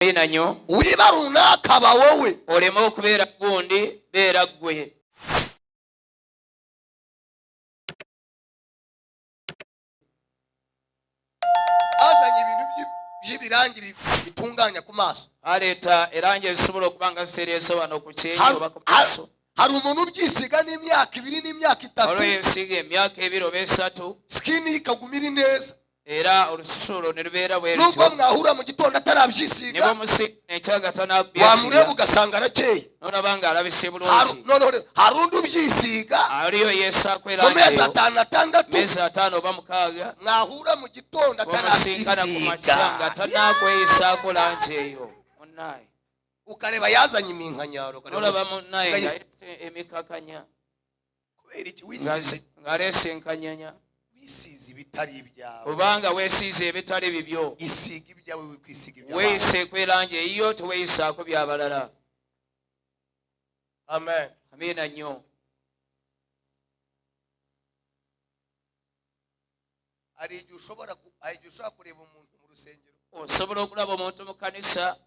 Amiina nnyo. Wiba runaka, ba wowe. Oleme okubeera gundi, beera ggwe. Bazanye ibintu by'ibirangi bitunganya ku maso. Baleeta erangi ezisobola okuba nga zitereeza wano ku kyenyi oba ku maaso. Hari umuntu ubyisiga n'imyaka 2 n'imyaka 3. Waliwo yeesiiga emyaka 2 oba 3. Skin ikaguma iri neza. Era olususu olwo ne lubeera bwe Nubwo lutyo. mwahura mu gitondo Ne atarabyisiga, bw'omusiiga enkya nga tannabyesiiga, wamureba ugasanga arakeye. N'olaba ng'alabise bulungi. Noneho rero hari undi ubyisiga Aliyo yeesaako mu erangi mezi eyo. 5, 6, Mezi 5 oba 6, mwahura mu gitondo bw'omusinkana ku makya nga atarabyiziga, tannakweyisaako langi eyo, munnaye. Ukareba yazanye iminkanyaro, ukareba N'olaba munnaye nga yeese emikakanya. Kubera iki? Wisize Ng'aleese enkanyanya. Wisize ibitari ibyawe. Kubanga weesiize ebitali bibyo. Isiga ibyawe, wikwisiga ibyawe. Weeyiseeko erangi eyiyo, teweeyisaako byabalala. Amen. Amiina nnyo. Hari igihe ushobora kureba umuntu mu rusengero, Osobola okulaba omuntu mu kkanisa,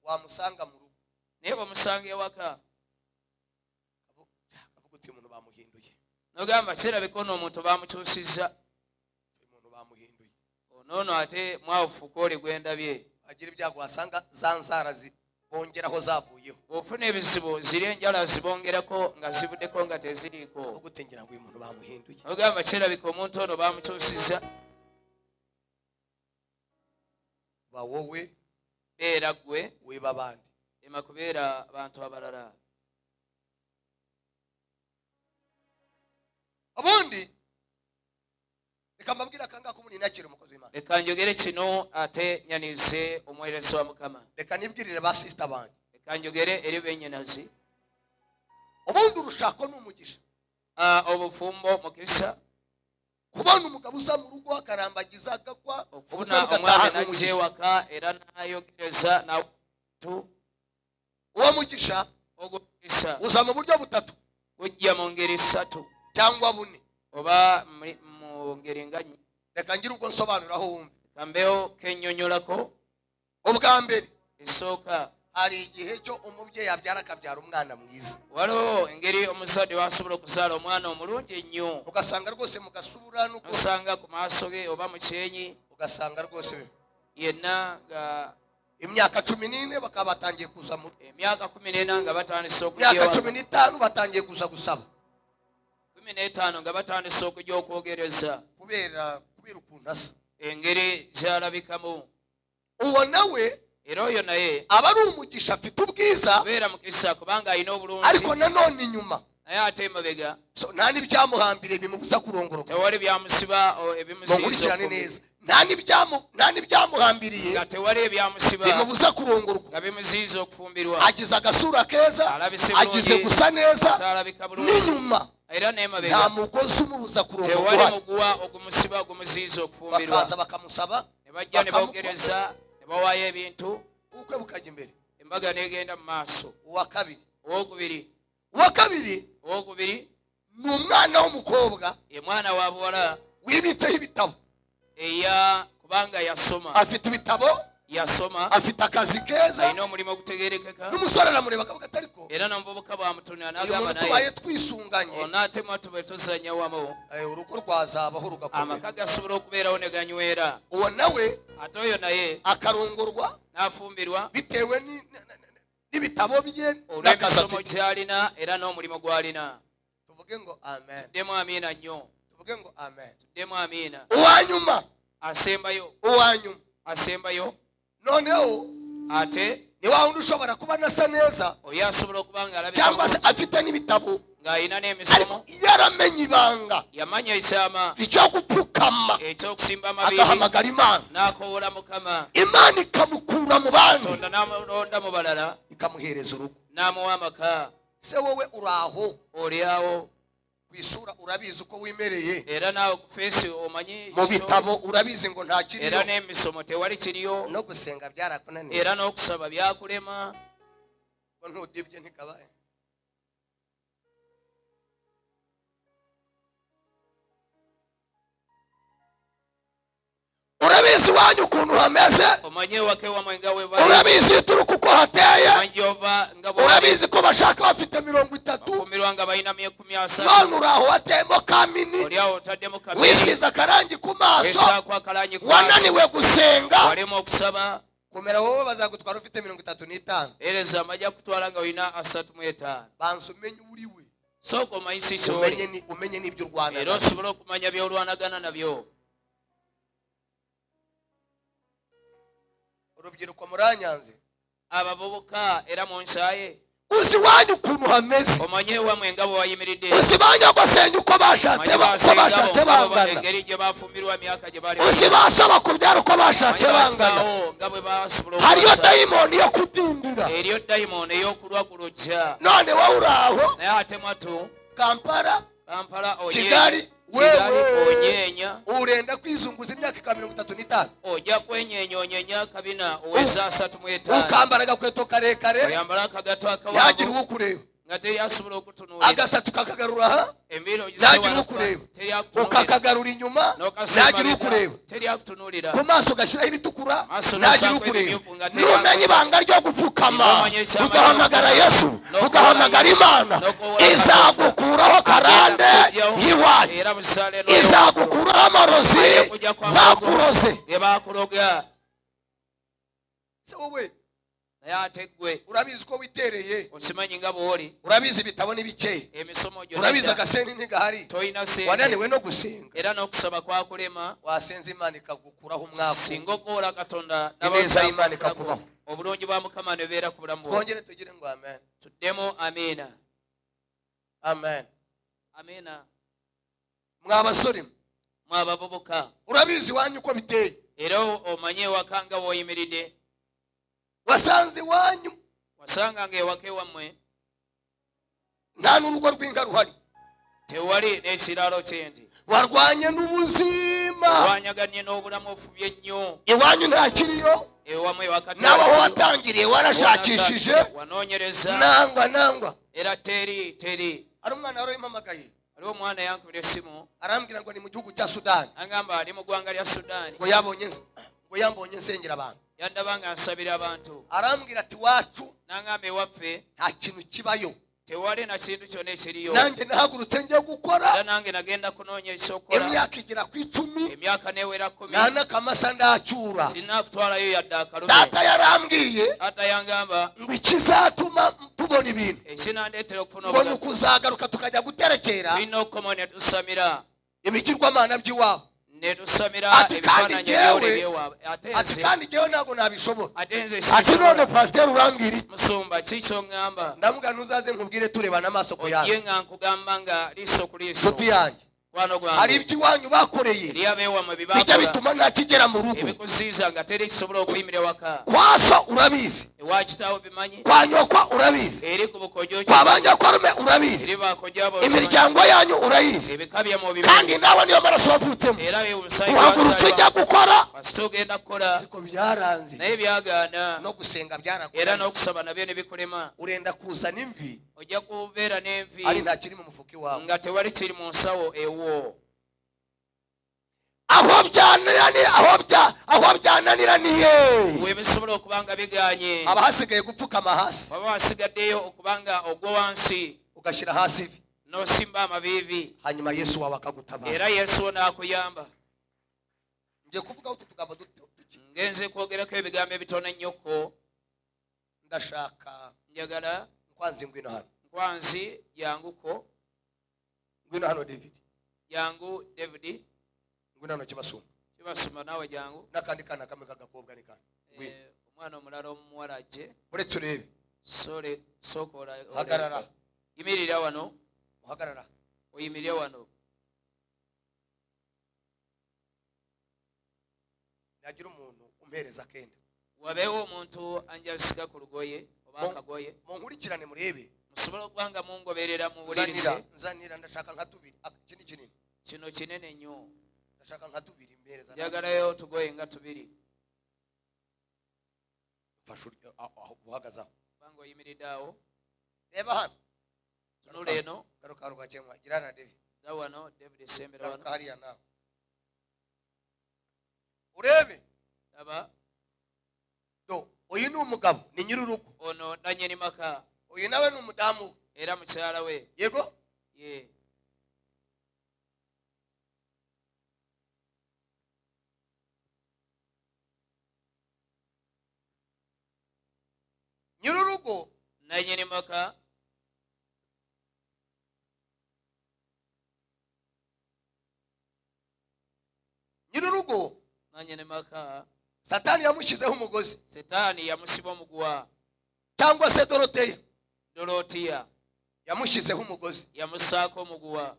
wamusanga mu rugo, naye bw'omusanga ewaka, akavuga uti: "Uyu muntu bamuhinduye." N'ogamba kirabika ono omuntu bamukyusizza. Uyu muntu bamuhinduye. Onoono ate mwawufuka oli gwendabye. Wagira ibyago wasanga za nzara bongeraho zavuyeho. Bw'ofuna ebizibu ziri enjala zibongerako nga zivuddeko nga teziriiko. Akavuga uti: "Ngira ngo uyu muntu bamuhinduye." N'ogamba kirabika omuntu ono bamukyusizza. Ba wowe. Beera ggwe. Wiba abandi. Ema kubeera abantu abalala. Ubundi reka mbabwire akangaka, ubundi nakira umukozi w'Imana. Leka njogere kino ate nyanize omuweereza wa Mukama. Reka nibwirire ba sister banjye. Leka njogere eri bennyinazi. Ubundi urushako ni umugisha. Ah, obufumbo mukisa. Kubona umugabo uza mu rugo akarambagiza agakwa, ubukwe Okufuna bugataha, omwami ni najja umugisha. ewaka era n'ayogereza natu. Uwo mugisha Ogwo mukisa uza mu buryo butatu gujja mu ngeri 3 cyangwa bune. Oba mu ngeri nga nnya. Reka ngire ubwo nsobanuraho wumve. Leka mbeho kennyonnyolako. Ubwa mbere, Esooka, hari igihe cyo umubyeyi abyara, akabyara umwana mwiza. Waliwo engeri omuzadde wasobola okuzaala omwana omulungi ennyo. Ugasanga rwose mu gasura nuko, Nosanga ku maaso ge oba mu kyenyi, ugasanga rwose yenna nga imyaka 14 bakaba batangiye kuza mu emyaka 14 nga batandise okujja imyaka ewaka. 15 batangiye kuza gusaba. 15 nga batandise okujja okwogereza. Kubera ukuntu asa. Engeri gy'alabikamu. Uwo nawe Era oyo naye aba ari umugisha, afite ubwiza, kubeera mukisa kubanga alina obulungi, ariko nanone inyuma, naye ate emabega, so nta n'ibyamuhambiriye bimubuza kurongoroka. Tewali byamusiba ebimuziyiza Munkurikirane okufumbirwa. neza. Nta n'ibyamuhambiriye Nga tewali ebyamusiba bimubuza kurongorwa. Nga bimuziyiza okufumbirwa. Agize agasura keza, Alabise bulungi, agize gusa neza, atalabika bulungi, n'inyuma era n'emabega nta mugozi umubuza tewali kurongorwa. Muguwa ogumusiba ogumuziyiza okufumbirwa. Bakaza bakamusaba, Ne bajja ne bakamukwa, bogereza ne bawaayo ebintu, ubukwe bukajya imbere. Embaga n'egenda mu maaso. Uwa kabiri, Owokubiri, uwa kabiri owokubiri ni umwana w'umukobwa ye mwana wa buwala wibitseho ibitabo. Eya kubanga yasoma. Afite ibitabo, Yasoma, afite akazi keza, alina omulimu ogutegerekeka, n'umusore aramureba akavuga ati: "Ariko era n'omuvubuka bwamutunira uyu n'agamba muntu naye tubaye twisunganye, onaate mwatube tuzanya wamu, urugo rwazabaho rugakomera." Amaka gasobola okubeerawo ne ganywera. Uwo nawe Ate oyo naye akarongorwa n'afumbirwa bitewe n'ibitabo bye n'akazi olw'emisomo afite. gy'alina era n'omulimu gw'alina. Tuvuge ngo amen. Tuddemu amiina nnyo. Tuvuge ngo amen. Tuddemu amiina. Uwanyuma, Asembayo, uwanyuma asembayo, noneho ate ni wa wundi ushobora kuba anasa neza oyo asobola okuba nga alabika cyangwa se bulungi, afite n'ibitabo, ng'alina ariko n'emisomo, yaramenye ibanga yamanya ekyama icyo gupfukama, ekyokusimba amaviivi, agahamagara Imana, n'akowoola Mukama, Imana ikamukura mu bandi, Katonda n'amulonda mu balala, ikamuhereza urugo. N'amuwa amaka. Se wowe uri aho, Oli awo, ku isura urabizi uko wimereye, era naawe ku face omanyi mu kyo, bitabo urabizi ngo nta era kiriyo, n'emisomo tewali kiriyo, no gusenga byarakunaniye, era n'okusaba byakulema, ngo ntudibye ntikabaye. Urabizi. Urabizi iwanyu ukuntu hameze. Omanye ewaka ewammwe nga we bali. Urabizi ituruka uko hateye. Omanyi gy'ova nga bwe bali. Urabizi ko bashaka bafite 30. Bafumbirwa nga balina 30. None uri aho wateyemo kamini, Oli awo otaddemu kabiri, wisize akarangi ku maso, wesaako akalangi ku maaso, wananiwe gusenga. Walema okusaba. Komera, wowe bazagutwara ufite 35. Ereza amajja kutwala nga olina 35. Banza umenye uriwe. Sooka omanyisi kyoli. Umenye n'ibyo urwana Era nabyo. Osobole okumanya by'olwanagana nabyo. Urubyiruko, muranyanze. Abavubuka, era munsaaye. Uzi iwanyu ukuntu hameze. Omanye ewammwe nga bwe wayimiridde. Uzi ba nyogosenge uko bashatse Omanyi uko bashatse basenga bo bangana. Engeri gye bafumbirwa, myaka gye bali. Uzi basaba kubyara uko bashatse Omanyi bangana. bakitaawo nga bwe basobola Hariyo okuwasa. dayimoni yo kudindira. Eriyo dayimooni ey'okulwa ku lujja. None wowe uri aho, Naye ate mwatu, Kampala, Kampala, Kigali, Kigali, wewe onyeenya. Urenda kwizunguza imyaka ikaba 35. Ojja kwenyeenya emyaka bina oweza 35. Ukambara agakweto karekare, Oyambala akagato ntihagire akawanvu, uwo ukureba. Nga teri asobola okutunuulira. Agasatsi ukakagarura aha, Enviiri ntihagire ogisewa, ukureba. teri akutunuulira. Ukakagarura inyuma, ntihagire ukureba. Teri akutunuulira. Ku maso ugashyiraho ibitukura, Maaso ntihagire n'osaako ukureba. ebimyufu nga teri. Numenya ibanga ryo gupfukama, Numanya ekyama ugahamagara Yesu, n'okuwola ugahamagara Yesu, Imana, n'okuwola izagukuraho karande y'iwanyu, era busaale izagukuraho amarozi bakuroze. Ge bakuroga. Se wowe, Naye ate ggwe, urabizi ko witereye. Okimanyi nga bw'oli. Urabizi ibitabo ni bike. Emisomo gyo Urabizi nedda. Agasenti ntigahari. Tolina sente. Wananiwe no gusenga. Era n'okusaba kwakulema. Wasenze Imana ikagukuraho umwaku. Singa okoola Katonda, Ineza y'Imana ikakubaho. Obulungi bwa Mukama ne beera ku bulamu bwo. Twongere tugire ngo amen. Tuddemu amiina. Amen. Amiina. Mwa basore mwe, Mwe abavubuka, urabizi iwanyu uko biteye. Era omanye ewaka nga w'oyimiridde. Wasanze iwanyu Wasanga nga ewaka ewammwe nta n'urugo rw'inka ruhari. Tewali n'ekiraalo ky'ente. Warwanye n'ubuzima. Wanyaganye n'obulamu, ofubye nnyo. Iwanyu ntakiriyo. Ewammwe ewaka Nawe aho tewali. watangiriye warashakishije. Wanoonyereza. Nangwa nangwa. Era teri teri. Hari umwana wari umpamagaye, Waliwo omwana yankubira essimu, arambwira ngo ni mu gihugu cya Sudani, agamba ali mu ggwanga lya Sudaani, ngo yabonye ngo yambonye nsengera abantu. Yandaba nga nsabira abantu. Arambwira ati wacu N'angamba ewaffe nta kintu kibayo. Tewali na kintu kyonna ekiriyo. Nanjye nahagurutse njya gukora, Era nange nagenda kunoonya ekyokukola, imyaka igera ku 10, emyaka newera 10, nta n'akamasa ndacyura. Sinakutwalayo yadde akalume. Data yarambwiye Taata yangamba ngo ikizatuma tubona ibintu, ekinandeetera okufuna ngo ni obulamu, ukuzagaruka tukajya guterekera tulina okukomawo ne tusamira ibigirwamana by'iwabo. Ne tusamira Ati kandi ebifaananyi jyewe- ebyole byewaabwe. Ate Ati nze, kandi jyewe ntabwo nabishobora. Ate nze Ati none sibisobola. pasiteri urambwira iki? Musumba, ki kyoŋŋamba? Ndamubwira ntuzaze nkubwire turebana amaso ku Ojje yanjye. nga nkugamba nga liiso ku liiso. Nshuti yanjye, Mukwano hari gwange, iby'iwanyu bakoreye eri abeewammwe bijya byebakola bituma ntakigera mu rugo. Ebikuziiza nga teri kisobola okuyimirira waka. Kwa so urabizi, Ewa kitaawo bimanyi, kwa nyokwa urabizi, eri ku bukojo, kwa banyokwarume urabizi, eri bakojja bo okimanyi, imiryango yanyu urayizi, ebika byammwe obimanyi, kandi nawe niyo maraso wavutsemo. Era be omusaayi Uhagurutse ujya gukora, kasita ogenda kukola, ariko byaranze. Naye byagaana. No gusenga Era byarakunaniye. n'okusaba nabyo ne bikulema. Urenda kuzana imvi, Ojja kubeera n'envi, ari nta kiri mu mufuka iwawe. Nga tewali kiri mu nsawo ewo. Aho byananiraniye, Webisobola okuba nga biganye, haba hasigaye gupfukama hasi, waba wasigaddeyo okuba nga ogwa wansi, ugashyira hasi ivi, n'osimba amaviivi, hanyuma Yesu wawe akagutabara. Era Yesu n'akuyamba. Ngiye kuvugaho utu tugambo duto duke. Ngenze kwogerako ebigambo ebitono ennyoko. Ndashaka Njagala nkwanzi, ngwino hano. Nkwanzi, janguko. Ngwino hano, David. Jangu, David. Ngwino hano, Kibasumba. Kibasumba, naawe jangu. N'akandi kana kamwe k'agakobwa ni kana, ngwino. Eh, omwana omulala omuwala ajje. Uretse urebe. Sole sooka Hagarara. Yimirira wano. Uhagarara. Oyimirire wano. Nagira umuntu umpereza akenda. Wabeewo omuntu anjasika ku lugoye oba akagoye. Munkurikirane murebe. Musobole okuba nga mungoberera, muwulirize. Nzanira, nzanira, ndashaka nka tubiri. Ah, iki ni kinini. Kino kinene nnyo. Ndashaka nka tubiri mpereza. Njagalayo tugoye nga tubiri. Mfasha aho uhagaze aho. Kubanga oyimiridde awo. Reba hano. Tunula eno. Garuka rugakemwa gira na David. Da wano, David, sembera wano. Garuka hariya nawe urebe. Aba. Do uyu ni umugabo, ni nyir'urugo. Ono nanyini maka. Uyu nawe ni umudamu we. Era mukyala we. Yego. Ye. Nyir'urugo nanyini maka. Nyir'urugo nanyini maka. Satani yamushyizeho umugozi. Setaani yamusiba omuguwa. Cyangwa se Doroteya. Dorotiya yamushyizeho umugozi. Yamusaako omuguwa.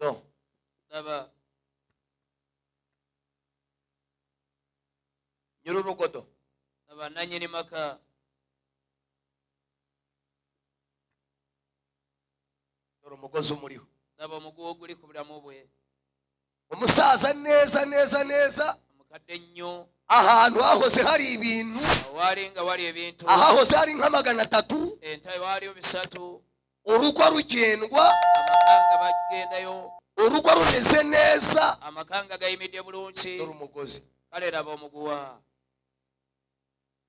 Do Laba. Nyir'urugo do. Laba nanyini maka. Dore umugozi umuriho. Laba omuguwa oguli ku bulamu bwe. Umusaza neza neza neza. Omukadde nnyo. Ahantu hahoze hari ibintu. Waali nga wali ebintu. Ahahoze hari nka 300. Entabe waaliyo 300. Urugo rugendwa. Amaka nga bagendayo. Urugo rumeze neza. Amaka nga gayimiridde bulungi. Dore umugozi. Kale laba omuguwa.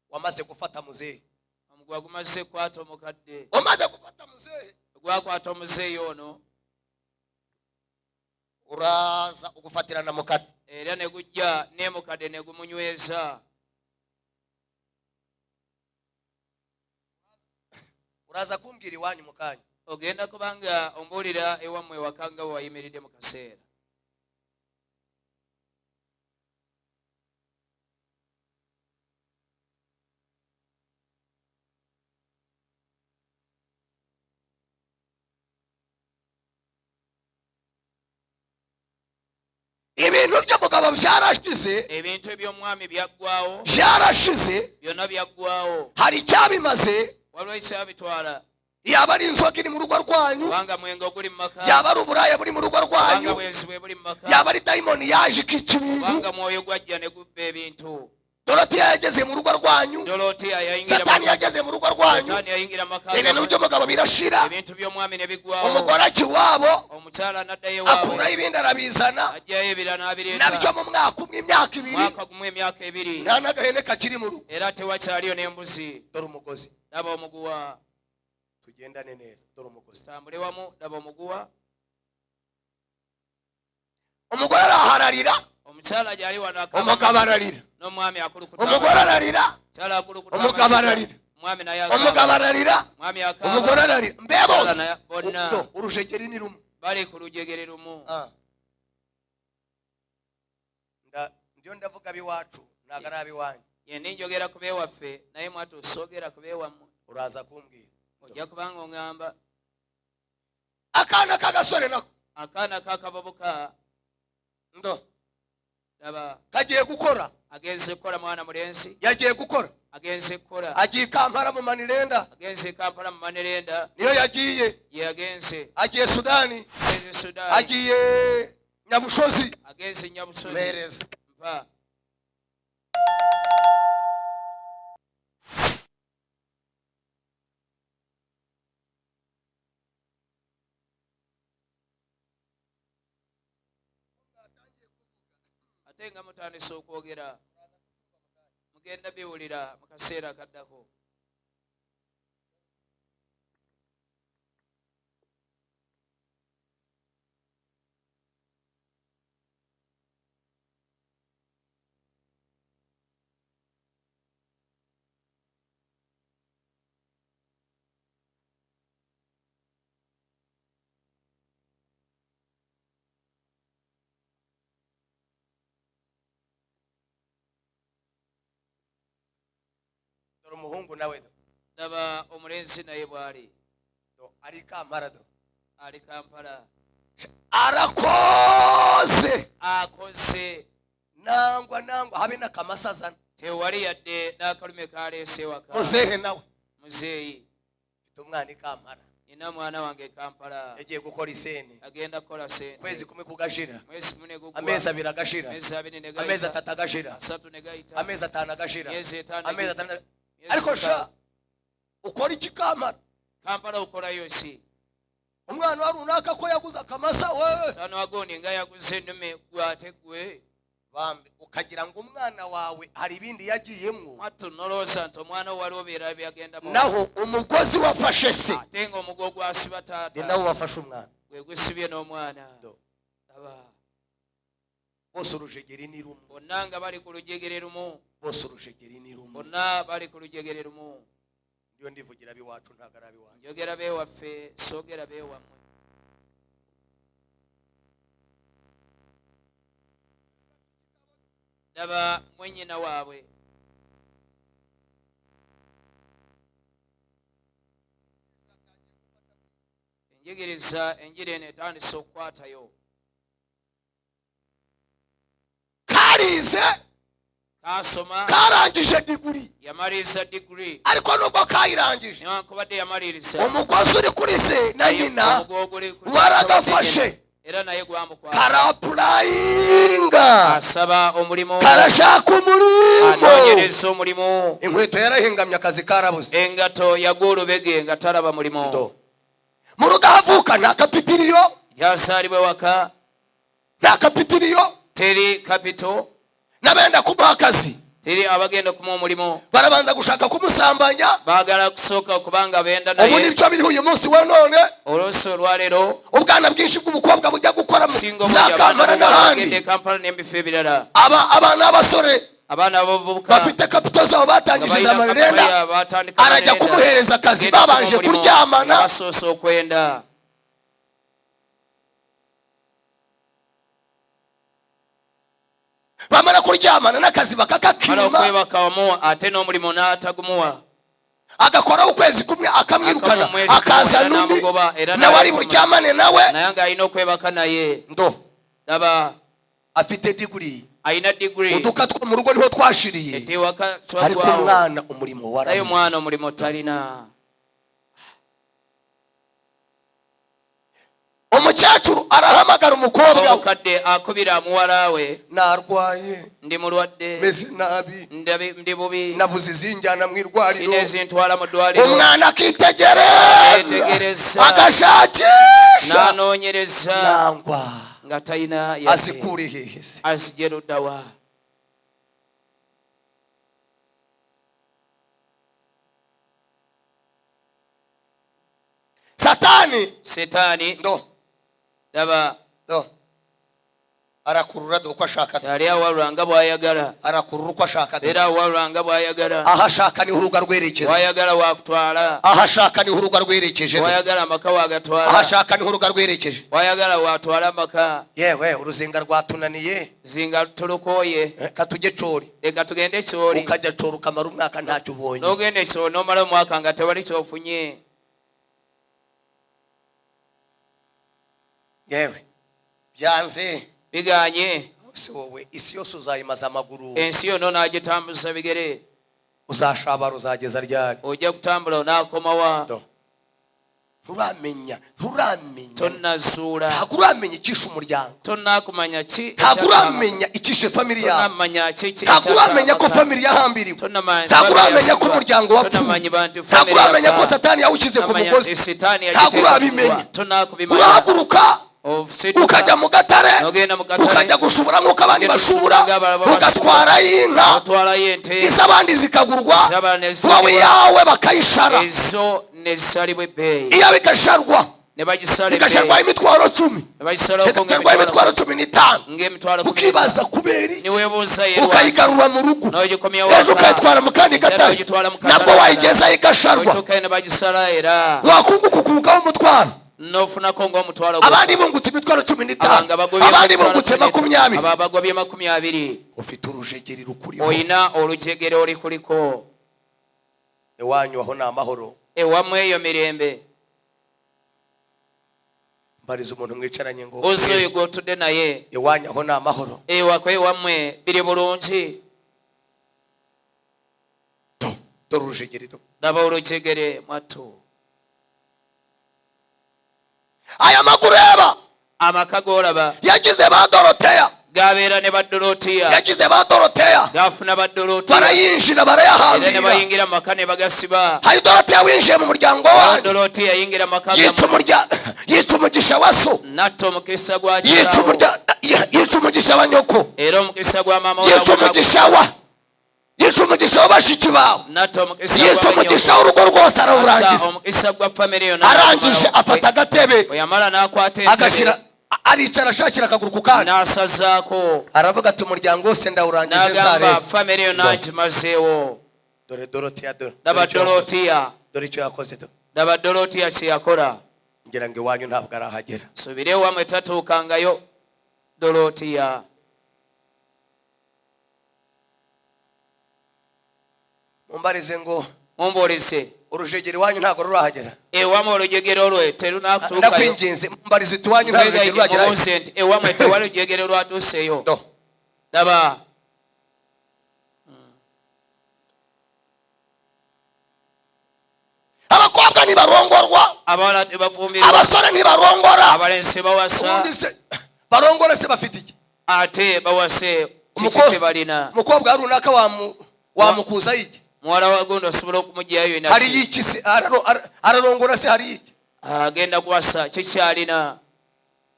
Wamaze gufata muzehe. Omuguwa gumaze kukwata omukadde. Umaze gufata muzehe. Gwakwata omuzeeyi ono. Uraza ugufatirana mukadde. Era ne gujja ne mukadde ne gumunyweza. Uraza kumbwira iwanyu mu kanya. Ogenda kubanga ombuulira ewammwe ewaka nga bwe wayimiridde mu kaseera. Ibintu by'umugabo byarashize. Ebintu eby'omwami byaggwawo. Byarashize. Byonna byaggwawo. Hari icyabimaze. Waliwo ekyabitwala. Yaba ari inzoga iri mu rugo rwanyu. Kubanga mwenge oguli mu maka. Yaba ari uburaya buri mu rugo rwanyu. Kubanga bwenzi bwe buli mu maka. Yaba ari dayimoni yaje ikica ibintu. Kubanga mwoyo gwajja ne gubba ebintu. Doroteya yageze mu rugo rwanyu. Doroteya yayingira mu Satani maka. yageze mu rugo rwanyu. Satani yayingira mu maka. Ibintu by'umugabo birashira. Ebintu by'omwami ne biggwawo. Umugore ajya iwabo. Omukyala n'addayo ewaabwe. Akurayo ibindi arabizana. Ajjayo ebirala n'abireeta. Nabyo mu mwaka umwe imyaka ibiri. Mwaka gumu emyaka ebiri. Nta n'agahene kakiri mu rugo. Era tewakyaliyo n'embuzi. Dore umugozi. Laba omuguwa. Tugendane neza. Dore umugozi. Tutambule wamu. Laba omuguwa. Umugore arahararira. Omukyala gy'ali wano akaaba Umugabo amasiga. ararira. N'omwami akulukuta Umugore amasiga. ararira. Omukyala akulukuta Umugabo amasiga. ararira. Omwami naye akaaba. Umugabo ararira. Omwami akaaba. Umugore ararira. Mbe Omukyala bose. naye bonna. Do, urujegeri ni rumwe. Bali ku lujegere lumu. Ndiyo ndavuga abiwacu, ntabwo ari abiwanyu. Ye ninjogera ku beewaffe, naye mwatu soogera ku beewammwe. Uraza kumbwira. Ojja kubanga oŋŋamba. Akaana k'agasore nako. Akaana k'akavubuka. Ndo. Laba. Kagiye gukora. Agenze kukola mwana mulenzi. Yagiye gukora. Agenze kukola. Agiye Kampala mu Manirenda. Agenze Kampala mu Manirenda. Niyo yagiye. Ye yagenze. Agiye Sudani. Agenze Sudani. Agiye Nyabushozi. Agenze Nyabushozi. Mpereza. Mpa. Ate nga mutandise okwogera mugenda biwulira mu kaseera akaddako. Dore umuhungu nawe do. Ndaba omulenzi naye bw'ali. Do, ari Kampala do. Ali Kampala. Arakoze. Akoze. Nangwa nangwa habe n'akamasazana. Tewali yadde n'akalume kaleese ewaka. Muzehe nawe. Muzeeyi. Mfite umwana i Kampala. Nina mwana wange e Kampala. Yagiye gukora isene. Agenda kukola sente. Kwezi kumwe kugashira. Mwezi kumwe ne gugwa. Amezi abiri agashira. Amezi abiri ne gayita. Amezi atatu agashira. Asatu ne gayita. Amezi atanu agashira. Myezi etaano Amezi ne atanu. Myezi Ariko sha mukaaga. ukora iki Kampala? Kampala ukorayo ki? Umwana wa runaka ko yaguze akamasa we. Mutabani wa gundi nga yaguze ennume gwe ate gwe. Bambe ukagira ngo umwana wawe hari ibindi yagiyemo. Mwattu nolowooza nti omwana wo waliwo byera byagendamu. Naho umugozi wafashe se. Ate nga omugo gwasiba Ni taata. nawo wafashe umwana. Gwe gusibye n'omwana. Do. Aba. Bose urujegeri ni rumwe. Bonna nga bali ku lujegere lumu. Bose urujegeri ni rumwe. Bonna bali ku lujegere lumu. Ndiyo ndivugira abiwacu ntabwo ari abiwanyu. Njogera beewaffe soogera beewammwe. Ndaba mwennyina waabwe. Enjigiriza enjiri eno etandise okukwatayo. Karize. Kasoma. Karangije diguri. Yamaliriza diguri. Ariko nubwo kayirangije. Newankubadde yamaliriza. Umugozi uri kuri se na nyina Omugogo guli ku waragafashe. Era naye gwamukwata. Karapurayinga. Asaba omulimu. Karashaka umurimo. Anoonyereza omulimu. Inkweto yarahingamye akazi karabuze. Engato yagwa olubege nga talaba mulimu. Ndo. Mu rugo ahavuka nta kapitiriyo. Gy'azaalibwa waka. Nta kapitiriyo. Teri kapito. N'abenda kumuha akazi. Teri abagenda kumuha omulimu. Barabanza gushaka kumusambanya. Baagala kusooka kubanga benda naye. Ubu nibyo biriho uyu munsi wa none. Oluusi olwaleero. Ubwana bwinshi bw'ubukobwa bujya gukora mu Singa za obujja Kampala abaana n'ahandi. bagenda e Kampala n'ebifo ebirala. Abana b'abasore. Abaana b'abavubuka. Bafite kapito zabo batangije Nga za balina marenda. kapito yabo, batandika Arajya marenda. kumuhereza akazi Genda babanje kumuha omulimu. kuryamana. Basoose okwenda. Bamara kuryamana n'akazi bakakakima. Mara okwebaka wamu ate n'omulimu n'atagumuwa. Agakoraho ukwezi kumwe akamwirukana, Akamuha umwezi kumwe, akaza era n'undi, n'amugoba, era nawe ari n'ayatuma. buryamane nawe. Naye ng'alina okwebaka naye. Ndo. Laba. Afite diguri. Alina diguri. Uduka two mu rugo niho twashiriye. Ete waka Ariko twagwawo. umwana umurimo Naye warabuze. omwana omulimo talina. Umukecuru arahamagara umukobwa we. Omukadde akubira muwala we. Narwaye. Ndi mulwadde. Meze nabi. Ndi bubi. Nabuze izinjyana mu irwariro. Sina ezintwala mu ddwaliro. Umwana akitegereza. Yetegereza. Agashakisha. N'anoonyereza. Nangwa. Nga talina yadde. Azikure hehe se? Azigye ludda wa? Satani. Setaani. Ndo. Laba. Ndo. Arakurura uko ashaka. Kyali awalula nga bw'ayagala. Arakurura uko ashaka. Era awalula nga bw'ayagala. Aho ashaka niho urugo rwerekeza. W'ayagala wakutwala. Aho ashaka niho urugo rwerekeje. W'ayagala amaka wagatwala. Aho ashaka niho urugo rwerekeje. W'ayagala watwala amaka. Yewe uruzinga rwatunaniye. Zinga tulukoye. Katujye cori. Reka tugende cori. Ukajya cori ukamara umwaka ntacyo ubonye. N'ogenda cori n'omala omwaka nga tewali kyofunye. Yewe byanze. Biganye. Se wowe isi yose uzayimaza amaguru. Ensi yonna onaagitambuza bigere. Uzashabara uzageza ryari? Ojja kutambula onaakomawa. Do. Nturamenya, nturamenya. Tonnazuula. Ntabwo uramenya icyishe umuryango. Tonnakumanya ki Ntabwo ekyatama. uramenya icyishe family yawe. Tonnamanya ki ki Ntabwo uramenya ko ekyatama. family yahambiriwe. Tonnamanya Ntabwo family uramenya ko yasibwa. umuryango wapfuye. Tonnamanya bantu Ntabwo family uramenya ko yafa. Satani yawushyize ku Tonnamanya mugozi. Sitaani Ntabwo yagiteeka ku urabimenya. mugwa. Tonnakubimanya. Urahaguruka. Ofusituka. Ukajya mu gatare, Nogenda mu katale. ukajya gushubura nk'uko abandi Ugenda bashubura, gushubura nk'abandi bashubura. ugatwarayo inka, Otwalayo ente. iz'abandi zikagurwa, Iz'abandi zikagurwa. wowe iyawe bakayishara. Ezo ne zisalibwa ebbeeyi. Iyo bigasharwa, Ne bagisala bigasharwaho ebbeeyi. imitwaro 10. Ne bagisalako Bigasharwaho imitwaro 15. ng'emitwaro kumi Ukibaza kubera iki? Niweebuuza ye lwaki? Ukayigarura mu rugo. N'ogikomya Ejo waka. ukayitwara mu kandi Ejo gatare. n'ogitwala mu katale. Nabwo wayigezayo igasharwa. Otuukayo ne bagisala era. Wakunguka ukungukaho umutwaro. N'ofunako ng'omutwalo gwo. Abandi bungutse imitwaro cumi n'itanu. Abanga bagobye Abandi emitwaro bungutse kumi n'itanu. 20. Aba bagobye 20. Ufite urujegeri rukuriho. Oyina olujegere olukuliko. Iwanyu aho ni amahoro. Ewammwe eyo mirembe. Mbariza umuntu mwicaranye ngo Buuza oyo gw'otudde naye. Iwanyu aho ni amahoro. Ewako ewammwe biri bulungi. Do, dore urujegeri do. Laba olujegere mwattu. Aya maguru eba. Amaka g'olaba. Yagize ba Doroteya. Gabeera ne badorotiya. Yagize ba Doroteya. Gafuna badorotiya. Barayinjira, Era ne barayahambira. bayingira mu maka ne bagasiba. Hari Doroteya winjiye mu muryango wanyu, Dorotiya yayingira mu maka yica gammwe, yica umugisha wa so, natta omukisa gwa yica kitaawo, yica umugisha wa nyoko, era omukisa gwa maama wo yica nagwo, umugisha wa yica umugisha wa bashiki bawe, natta omukisa yica gwa umugisha bannyoko, w'urugo rwose, natta arawurangiza. omukisa gwa famire yonna. Arangije afata agatebe, Bwe yamala n'akwata entebe, agashyira, aricara ashakira akaguru ku kandi, n'asazaako, aravuga ati umuryango wose ndawurangije, n'agamba nzarebe. famire yonna ngimazeewo. Dore Doroteya, dore Laba dore icyo yakoze. Dorotiya. Dore icyo yakoze, dore. Laba Dorotiya kye yakola. Ngira ngo iwanyu ntabwo arahagera. Subire ewamwe tatuukangayo Dorotiya. Mumbarize ngo Mumbuulise, urujegero iwanyu ntabwo rurahagera? Ewamwe olujegere olwe terunakutuukayo? Ndakwinginze, mumbarize uti iwanyu nta rujegero ruragerayo? Mubuuze nti ewamwe tewali lujegere lwatuuseyo? Do. Laba. Abakobwa ntibarongorwa. Abawala tebafumbirwa. Abasore ntibarongora. Abalenzi bawasa. Ubundi se barongora se bafite iki? Ate bawase kiki kye balina? Umukobwa runaka wamukuza iki? Muwala wa gundi osobola okumugyayo? Hari iki se? Ararongora se hari iki? Agenda kuwasa kikyalina?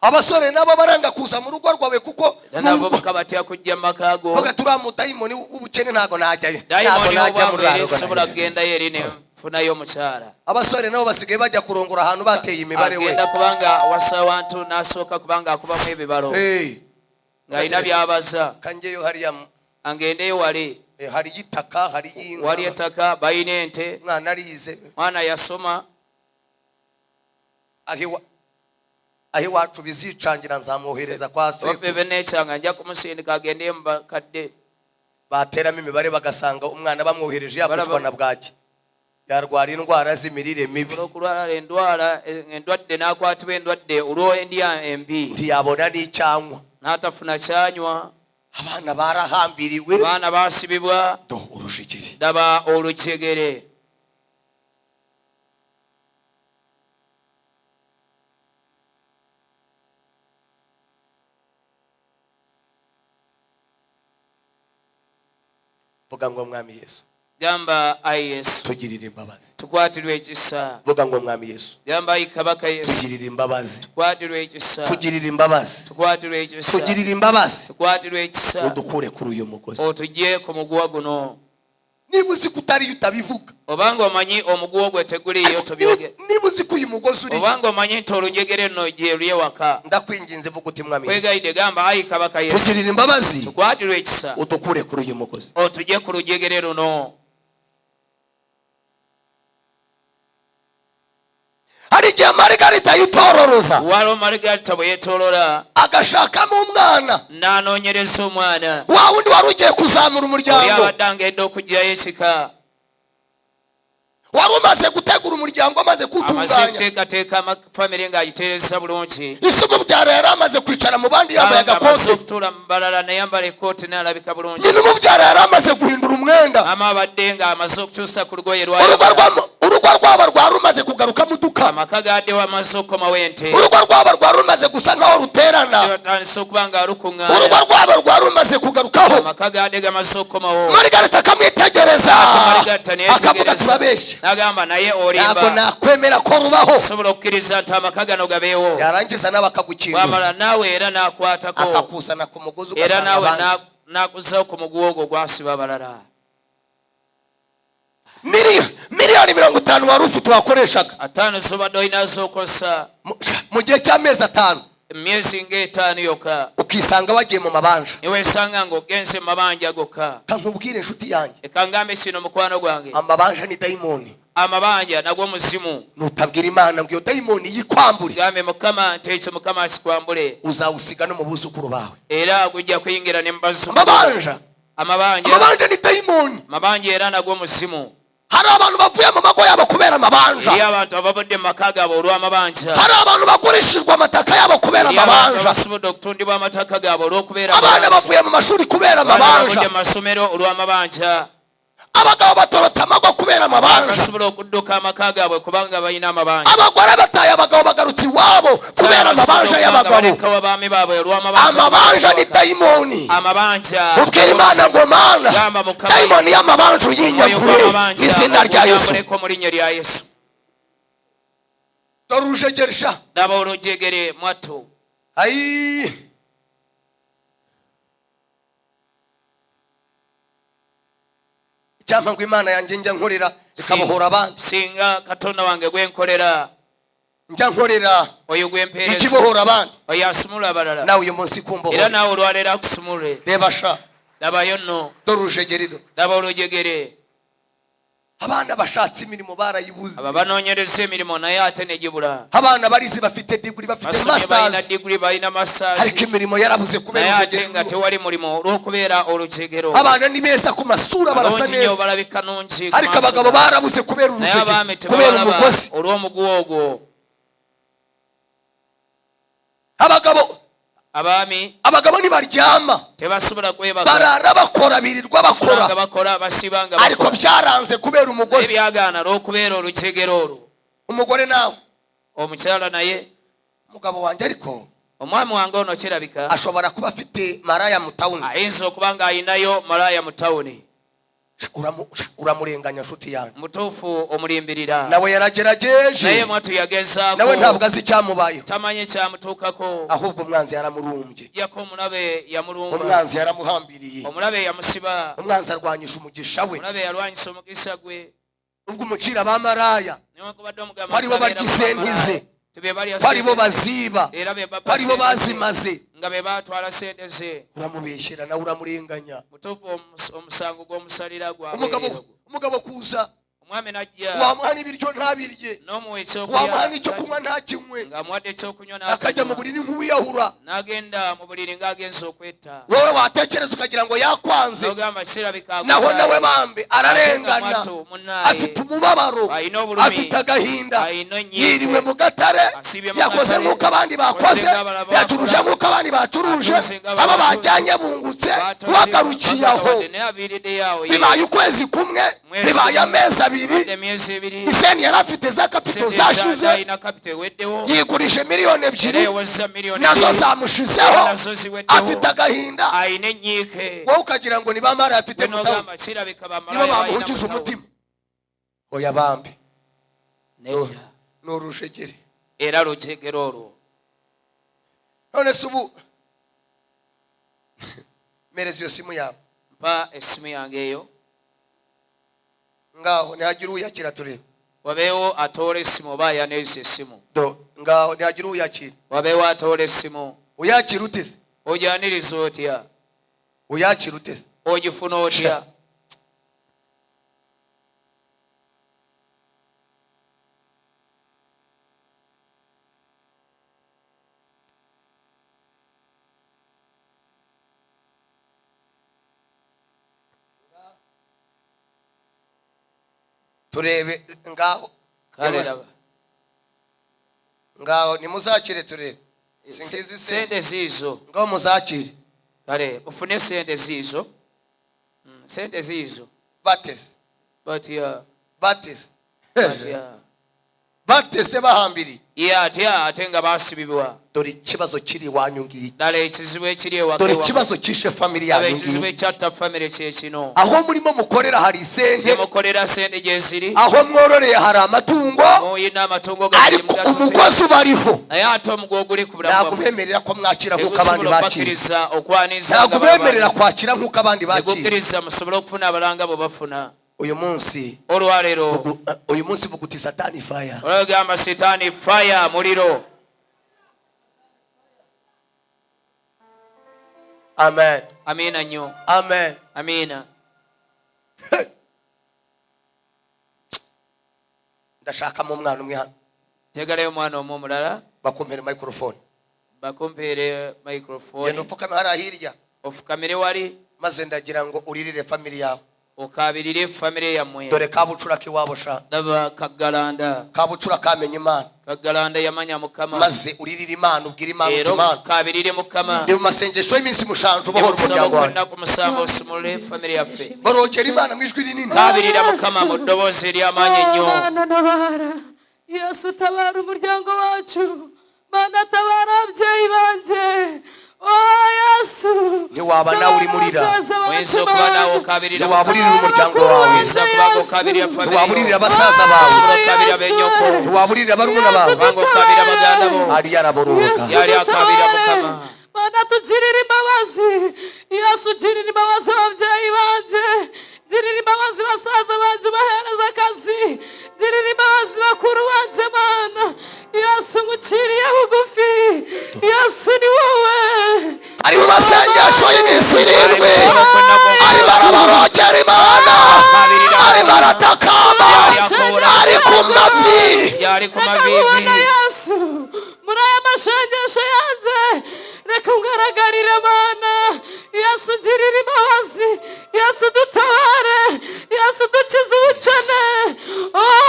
Abasore nabo baranga kuza mu rugo rwawe kuko Era n'abavubuka batya kujja mu maka go. vuga turiya mudayimoni w'ubukene, ntabwo najyayo, ntabwo Dayimoni najya muri w'obwavu era ruriya rugo. esobola kugendayo eri nenfunayo omukyala. Abasore nabo basigaye bajya kurongora ahantu bateye imibare we. Agenda kubanga awasa wantu n'asooka kubanga akubamu ebibalo, Hey, ng'alina by'abaza. kangeyo hariya Angendeyo wali. Hariyo itaka, hariyo Wali inka, ettaka, balina ente. Umwana arize. Mwana yasoma. Aho iwacu bizicangira nzamwohereza kwa Waffe sekuru. benekyanga nja kumusindika agendeyo mu bakadde. Bateramo imibare bagasanga umwana bamwohereje yakwicwa na bwaki, yarwara indwara z'imirire mibi, Osobola okulwala endwala, endwadde, n'akwatibwa endwadde olw'endya embi, ntiyabona n'icyanywa. N'atafuna kyanywa. Abana barahambiriwe. Abaana baasibibwa. Do urujegeri. Laba olujegere. Vuga ngo Mwami Yesu. Gamba ayi Yesu. Tugirire imbabazi. Tukwatirwe ekisa. Vuga ngo Mwami Yesu. Gamba ayi Kabaka Yesu. Tugirire imbabazi. Tukwatirwe ekisa. Tugirire imbabazi. Tukwatirwe ekisa. Tugirire imbabazi. Tukwatirwe ekisa. Udukure kuri uyu mugozi. Otugye ku muguwa guno. Niba uzi ko utariyo utabivuga. Obanga omanyi omuguwa gwe teguliiyo tobyoge. Niba uzi ko uyu mugozi uri, Obanga omanyi nti olujegere nno gye luli ewaka, ndakwinginze vuga uti Mwami Yesu, kwegayidde gamba ayi Kabaka Yesu, tugirire imbabazi, tukwatirwe ekisa, udukure kuri uyu mugozi. Otugye ku lujegere luno. Hari igihe Marigarita yitororoza, Waliwo Marigarita bwe yeetoolola, agashakamo umwana, n'anoonyereza omwana, wa wundi wari ugiye kuzamura oli umuryango, abadde angedde okuggyayo ekika, wari umaze gutegura umuryango, amaze amaze kuwutunganya, kuteekateeka famire ng'agitereeza bulungi, ise umubyara yari amaze kwicara mu bandi yambaye Kubanga amaze agakote, okutuula mu balala nayambala ekkooti n'alabika bulungi, nyina umubyara yari amaze guhindura umwenda, maama abadde ng'amaze okukyusa ku lugoye urugo lwayambala, urugo rwabo rwari rumaze kugarukamo uduka, amaka gaddewo amaze okukomawo ente, urugo rwabo rwari rumaze gusa nkaho ruterana, batandise okuba nga urugo lukuŋŋaana, rwabo rwari rumaze kugarukaho. Amaka gadde gamaze okukomawo. Marigarita akamwitegereza, Marigarita akavuga, neyetegereza, turabeshya, n'agamba naye ntabwo olimba, nakwemera ko rubaho. Sobola okukkiriza nti amaka gano gabeewo. Yarangiza nawe akagukingura, Bwamala naawe era n'akwatako, akakuzana ku mugozi, era ugasanga naawe abandi. N'akuzzawo ku muguwa ogwo gwasiba abalala. 50 miliyoni wari ufite wakoreshaga, 50 zobadde olina z'okozesa, mu gihe cy'amezi 5, emyezi ng'etaano yokka, ukisanga wagiye mu mabanja. Niweesanga ng'ogenze mu mabanja gokka. Kankubwire inshuti yanjye, Eka ngambe kino mukwano gwange, amabanja ni dayimoni. Amabanja nagwo muzimu. Nutabwira Imana ngo iyo dayimoni yikwambure, Gambe Mukama nti ekyo Mukama akikwambule, uzawusiga no mu buzukuru bawe. Era gujja kuyingira ne mu bazzukulu. Amabanja, Amabanja, amabanja ni dayimoni. Amabanja era nagwo muzimu. Hari abantu bavuye mu mago yabo kubera amabanja. Eri abantu abavudde mu maka gaabwe olw'amabanja. Hari abantu bagurishijwe amataka yabo kubera Eri abantu amabanja. abasobodde okutundibwa amataka gaabwe olw'okubeera Abana amabanja. bavuye mu mashuri kubera Abaana amabanja. bavudde mu masomero olw'amabanja. Abagabo batorotse amago kubera amabanja. Basobola okudduka amaka gaabwe kubanga balina amabanja. Abagore bataye abagabo bagarutse iwabo kubera amabanja y'abagabo. Balekawo abaami baabwe olw'amabanja. Amabanja ni dayimoni. Amabanja. Ubwira Imana ngo: "Mana, Gamba Mukama, dayimoni y'amabanja omwoyo uyinyagure gw'amabanja izina rya Yesu." ogunyambuleko mu linnya lya Yesu. Dore urujegerisha. Laba olujegere mwattu. Ayi, icyampa ngo Imana yanjye njya nkorera ikabohora abandi. Singa Katonda wange gwenkolera Njya nkorera oyo gwempeereza ikibohora abandi. Oyo asumula abalala. Nawe uyu munsi Era kumbohora. naawe olwaleero akusumule. Reba sha. Labayo nno. Dore urujegeri do. Laba olujegere. Abana bashatse imirimo barayibuze. Abo banoonyereza emirimu naye ate negibula. Abana barize, bafite degree, bafite Basomye, balina masters, diguri, balina masters, ariko imirimo yarabuze kubera naye ate urujegeri. nga tewali mulimu olw'okubeera olujegero. Abana ni beza ku masura, barasa Balungi nnyo, neza, balabika nungi ku ariko maaso abagabo gaabwe. barabuze kubera Naye urujegeri, abaami kubera tebabalaba umugozi. olw'omuguwa ogwo. Abagabo, Abaami, abagabo ntibaryama. Tebasobola kwebaka. Barara bakora, birirwa bakora, Basula nga bakora, basiba nga ariko bakora, byaranze kubera naye umugozi. byagaana olw'okubeera olujegere olwo. Umugore nawe, Omukyala naye, umugabo wanjye ariko omwami wange ono kirabika ashobora kuba afite maraya mu tawuni. Ayinza okuba ng'ayinayo malaaya mu tawuni. Uramurenganya nshuti yanjye. Mutuufu omulimbirira. Nawe yaragerageje. Naye mwatu yagezaako. Nawe ntabwo azi icyamubayeho. Tamanyi kyamutuukako. Ahubwo umwanzi yaramurumbye. Yako omulabe yamulumba. Umwanzi yaramuhambiriye. Omulabe yamusiba. Umwanzi arwanyisha umugisha we. Omulabe yalwanyisa omukisa gwe. Ubwo umucira abamaraya Newankubadde omugamba ko aribo nti abeera barya isenti ze, mu be balya ko aribo sente ze, baziba, era be babba ko aribo sente ze, bazimaze, nga be batwala sente ze. Uramubeshyera, nawe uramurenganya. Mutuufu omusango gw'omusalira Umugabo, gwabeerera. umugabo kuza, Omwami najja, wamuha n'ibiryo ntabirye, n'omuwa wamuha ekyokulya n'icyo kunywa ntakinywe, ng'amuwadde ekyokunywa akajya mu n'atanywa, buriri nk'uwiyahura. N'agenda mu buliri ng'agenza okwetta. Wowe watekereza ukagira ngo yakwanze. N'ogamba kirabika Naho akukyaye. nawe bambe ararengana. Mwattu munaaye Afite umubabaro, alina obulumi, afite agahinda, alina ennyiike, yiriwe mu gatare, asibye mu yakoze gatare, nk'uko abandi bakoze, akoze ng'abalala bakora, yacuruje nk'uko abandi bacuruje, atunze ng'abalala abo batunze, bajyanye bungutse, batonze, wagarukiye aho. bagawadde, naye aviiriddeyo awo ye. Bibaye ukwezi kumwe, Mwezi bibaye kumwe. amezi 2, Emyezi 2, iseni yari afite za kapito sente zashize, alina kapito eweddewo, yigurishe miliyoni 2, era yewozza miliyoni nazo 2, zamushizeho, nazo ziweddewo, afite agahinda. Alina ennyiike. Wowe ukagira ngo ni bamara afite Gwe mu tawuni, n'ogamba kirabika nibo bamalaya balina bamuhugije mu tawuni. umutima. Oya bambi. Nedda. Ni urushegeri. Era lujegere olwo. None se ubu mereza iyo simu yawe. Mpa essimu yange eyo. Ngaho ntihagire uyakira turebe. Wabeewo atoola essimu oba ayaniriza essimu. Do ngaho ntihagire uyakira. Wabeewo atoola essimu. Uyakira uteze? Ogyaniriza otya? Uyakira uteze? Ogifuna otya? Turebe ngaho. Kale laba. Ngaho nimuzakire turebe, singizi se. Sente ziizo. Ngaho muzakire. Kale mufune sente ziizo. Sente ziizo. Bateze? Batya? Bateze? Batya? Bateze bahambiriye? Ye atya ate nga basibibwa? Dore ikibazo kiri iwanyu ngiki. Ddala ekizibu ekiri ewaka Dore ewammwe. ikibazo kishe family Laba yanyu ekizibu ngiki. ekyatta famire kyekino. Aho murimo mukorera hari isente, Gyemukolera sente gyeziri, aho mwororeye hari amatungo, muyina amatungo gammwe ariko mugatute, umugozi ubariho naye ate omuguwa oguli ku bulamu ntabwo bwammwe bemerera ko mwakira nk'uko abandi tegusobola bakira. okubakkiriza okwaniza Ntabwo nga baba bemerera baaniza. kwakira nk'uko abandi bakira. Tegukkiriza musobole okufuna abalanga bwe bafuna. Uyu munsi Olwaleero, uyu munsi vuga uti: "Satani fire." Olwagamba sitaani fire, muliro. Amen. Amiina nnyo. Amen. Amiina. Ndashakamo umwana umwe hano. Njagalayo omwana omu omulala. Bakumpere microphone. Bakumpeere Genda microphone. upfukame hariya hirya. Ofukamire wali. Maze ndagira ngo uririre family yawe. Okaabirire famire yammwe. Dore kabucura k'iwabo sha. Laba kaggalanda. Kabucura kamenya Imana. Kaggalanda yamanya Mukama. Maze uririre Imana, ubwire Imana uti Era Imana, okaabirire Mukama. ndi mu masengesho y'iminsi 7, ubohora Okusaba umuryango wawe. okw'ennaku 7 osumulule famire yaffe. Borokera Imana mu ijwi rinini. Kaabirira Mukama mu ddoboozi ery'amaanyi ennyo. Mana ntabara, Yesu tabara umuryango wacu, Mana tabara ababyeyi banjye, oh Yesu. Ntiwaba nawe urimo urira. Tabara basaza bacu, Oyinza okuba naawe Mana. okaabirira. Ntiwaba uririra umuryango wawe. Oyinza okuba nga okaabirira famire Ntiwaba yo. uririra abasaza bawe. Osobola okukaabirira bennyoko. Ntiwaba uririra barumuna bawe. Kubanga okaabirira baganda bo. Ari yaraboroga. Yesu Yali akaabirira dutabare. Mukama. Mana tugirire imbabazi, Yesu ugirire imbabazi ababyeyi banjye, girira imbabazi basaza banjye ubahereza akazi, girira imbabazi bakuru banjye, Mana Yesu nguciriye bugufi, Yesu ni wowe. Ari mu masengesho y'iminsi 7, Okusaba okw'ennaku arimo araborokera Imana, arimo aratakamba, ari ku mavi. Yali ku Reka maviivi. nkubona Yesu muri aya mashengesho yanjye, reka ungaragarire Mana Yesu, ugirire imbabazi Yesu, dutabare Yesu, dukize ubukene, oh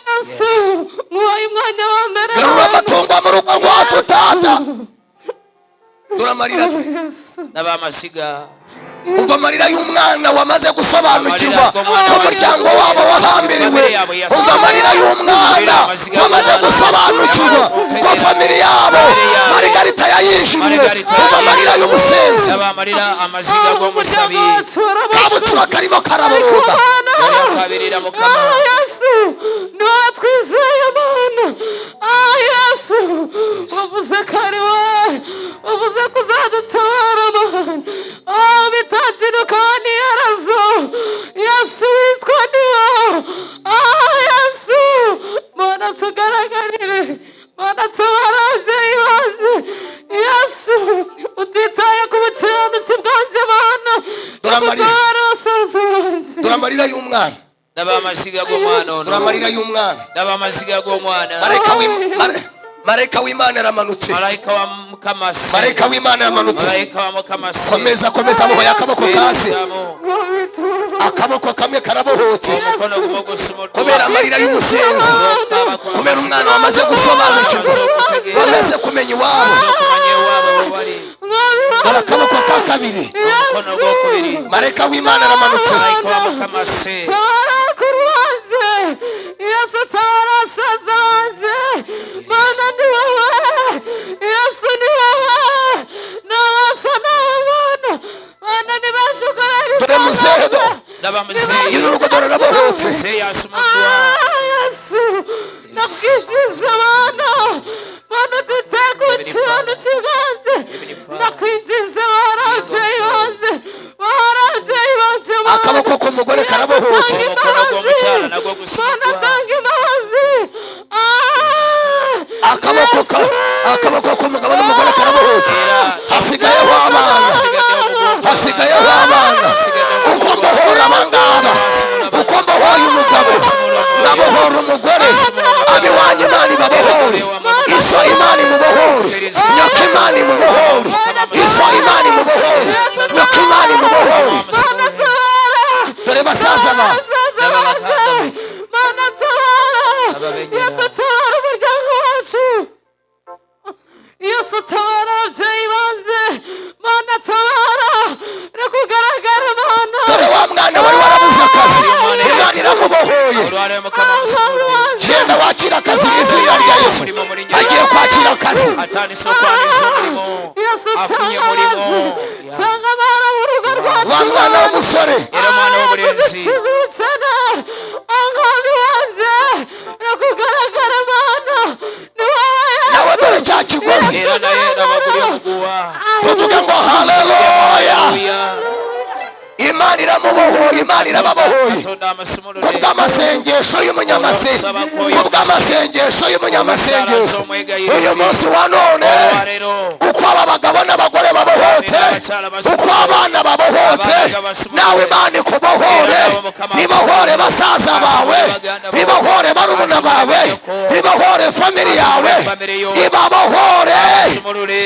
Yesu, nkuhaye umwanya wa mbere. Garura amatungo mu rugo rwacu, tata. Dore amarira. Yesu. Laba amasiga. Umva amarira y'umwana wamaze gusobanukirwa ko umuryango wabo wahambiriwe. Umva amarira y'umwana wamaze gusobanukirwa ko family yabo Marigarita yayinjiriye. Umva amarira y'umusenzi. Laba amalira amaziga Ah, g'omusabi. umuryango wacu waraboshywe. Kabucura karimo karaboroga. Yali akaabirira Mukama. Ah, Yesu ni wowe twizeye Mana, ah Yesu wavuze ko ari wowe, wavuze ko uzadutabara Mana, ah bitangira ukaba niyarazo, Yesu witwa niyo, ah Yesu Mana tugaragarire, Mana tabara ababyeyi banjye, Yesu utitaye ku bukiranutsi bwanjye, Mana Dore amarira. utabara basaza banjye. Dore amarira y'umwana. Laba amaziga g'omwana Dore ono. amarira y'umwana. Laba amaziga g'omwana. Marayika w'Imana aramanutse. Malayika wa Mukama asse. Marayika w'Imana aramanutse. Malayika wa Mukama asse. Komeza, komeza, bohoye akaboko kasi. Beerizaamu. Akaboko kamwe karabohotse Omukono gumu gusumuddwa. kubera amarira y'umusenzi, kubera umwana wamaze gusobanukirwa, wamaze kumenya iwabo. Amaze okumanya ewaabwe we bali. Dore akaboko ka kabiri. Omukono ogwokubiri. Marayika w'Imana aramanutse. Malayika wa Mukama asse. Tabara bakuru banjye Yesu, tabara basaza banjye, Mana ni wowe Yesu, ni wowe n'abasa n'abo Mana, Mana ntibashukorera. Dore muzehe do. Laba muzeeyi. Nyiri urugo dore arabohotse. Muzeeyi asumuddwa. Yesu ndakwinginze Mana, Mana utitaye ku bukiranutsi bwanjye, ndakwinginze bahora ababyeyi banjye, bahora ababyeyi banjye Mana. Akaboko k'umugore karabohotse. Omukono gw'omukyala nagwo Mana gusumuddwa. tanga imbabazi. Ah! Akaboko k'umugabo n'umugore karabohotse. Era Hasigayeho abana. Hasigayeho abana. Uko mbohora abangaba, uko mbohoye umugabo, nabohora umugore, abiwanyu Imana ibabohore, iso Imana imubohore, nyoko Imana imubohore, iso Imana imubohore, nyoko Imana imubohore. Mana tabara. Dore basaza ba. Basaza banjye. Mana tabara. Ababenyera. Yesu tabara umuryango wacu. Yesu tabara ababyeyi banjye. Mana tabara. Reka ugaragare Mana. Dore wa mwana wari warabuze akazi, Imana iramubohoye. Olwaleero Mukama amusumuludde. Genda wakira akazi mu izina rya Yesu. Agiye kwakira akazi. Atandise okwaniriza omulimu. Yesu Afunye tanga mulimu. amazi. Tanga amahoro mu rugo rwacu. Wa mwana w'umusore. Era omwana w'obulenzi. Tuzibukene umwami wanjye, reka ugaragare Mana, ni wowe Nawe dore cya kigozi. Era naye laba guli omuguwa. Tuvuge ngo haleluya. Haleluya. Imana iramubohoye, Imana irababohoye. Katonda amusumulule. Kubw'amasengesho y'umunyamasengesho, kubw'amasengesho y'umunyamasengesho uyu munsi wa none, Olwaleero uko aba bagabo n'abagore babohotse, uko abana babohotse, nawe Imana ikubohore. Nibohore basaza bawe, nibohore barumuna bawe, nibohore family yawe, ibabohore. asumulule.